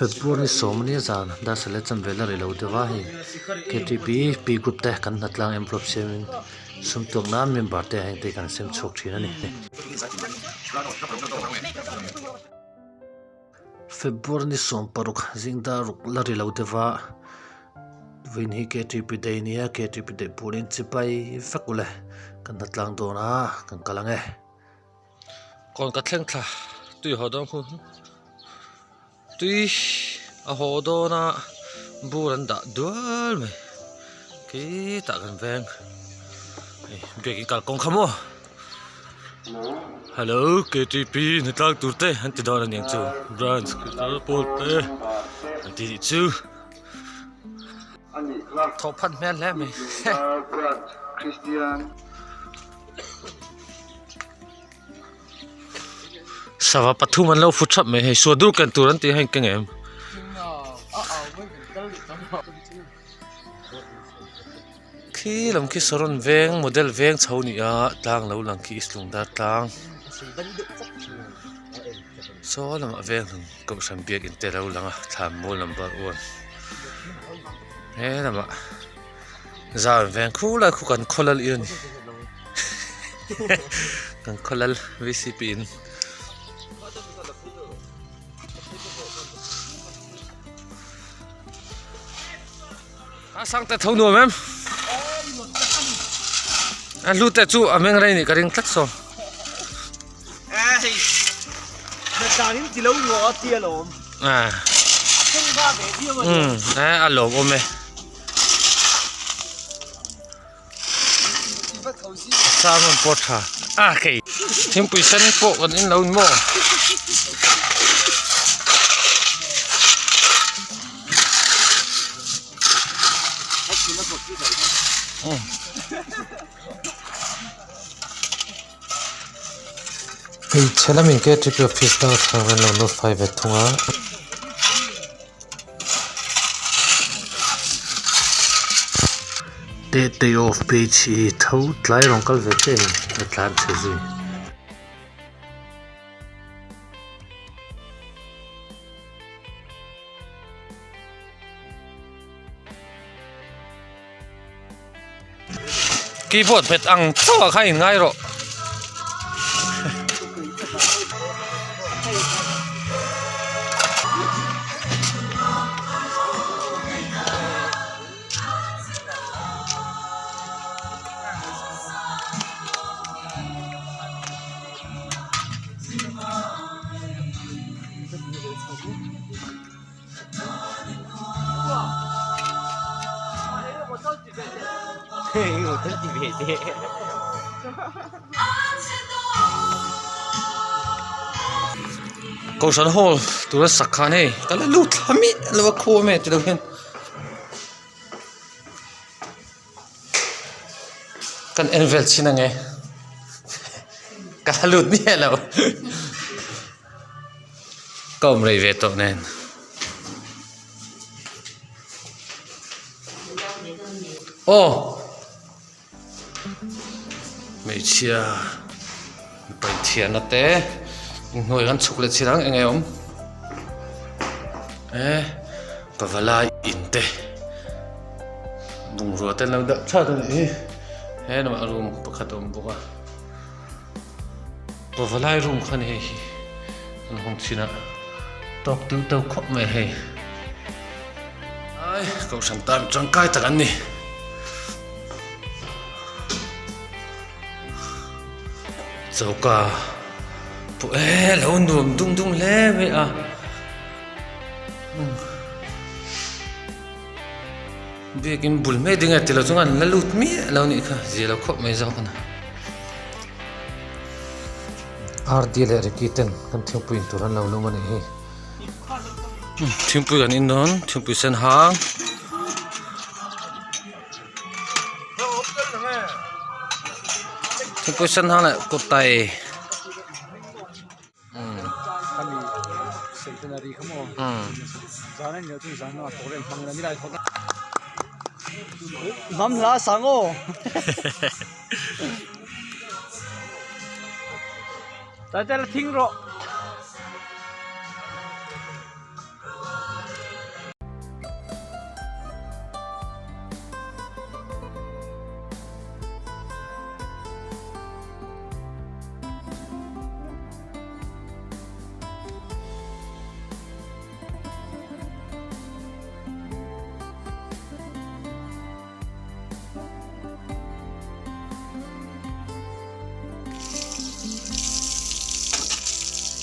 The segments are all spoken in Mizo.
February ni sawm ania zan dar sale chan vel a ri lo deuh a hei ktp p group te kan hnatlang envelope siamin sum tuak nan member te heng te hi kan sem chhuak thin a ni. February ni 16 zing dar ruk la ri lo deuh a vawiin hi ktp day ania ktp day purin chipai vek ule kan hnatlang dawn a kan kal ang e. Kawn ka thleng thla tui haw dawn khu tui a haw dawn a bur an dah dual mai khitah kan veng hei biakin kalkawng kha maw hello ktp hnatlang tur te an ti dawn aniang chu branch pawl te an ti nih chu. Thawh phat hmel hle mai. Sava pathum an lo fu thap mai hei suadur ken tur an tih a hei ka ngem. Khi lam khi saron veng model veng chho ni a tlang lo lang khi Islungdar tlang. Saw lamah veng hlun kohhran biakin te lo lang a thlan mawl number one he lamah zan veng khu lai khu kan khaw lal i a ni kan khaw lal vcp in. A sang te tho nuam em a hlu te chu a meng rei nih ka ring tlat saw a lawm awm e salmon pawh tha a kei thingpui sen pawh kan in lo ni maw. Hmeichhe lamin ktp office dang atang an lo notify ve thung a. Tete off page hi tho tlai rawng kal ve che a tlan chhe zui. Keyboard hmet ang chauh ah khan in ngai rawh. Kohhran hall tura sak khan hei ka la lut thla miah lo a khaw em tilo hian kan en vel chin ange ka la lut miah lo ka awm rei ve tawh nen. Aw hmeichhia mipa inthiarna te inhnuai kan chhuk leh chin ang eng nge awm e pavalai in te bungrua te an lo dah thlak a nih hi he lamah room pakhat a awm bawk a pavalai room kha ni hei hi an hawng chhin a tawk deuh deuh khawp mai hei ai kohhran tan tangkai tak an ni. Choka pawh e lo nuam dung dung hle mai a biakin bul mai ding a tilo chuan an la lut miah lo anih kha zia lo khawp mai zawk a ni RD leh Ricky ten kan thingpui in tur an lo lum a nih hi thingpui kan in dawn thingpui sen hang. Thingpui sen hang leh kawtai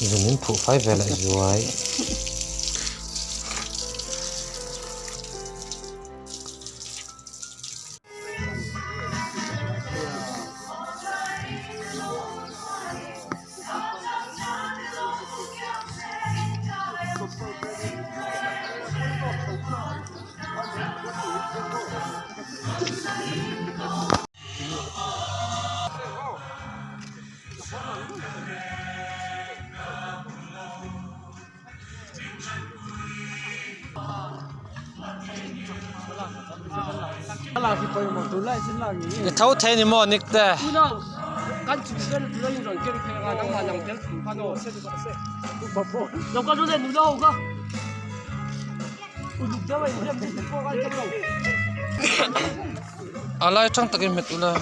Zun in phuh fai ve leh zuai. I tho thei ni maw Nick te? A lai tang takin hmet ula.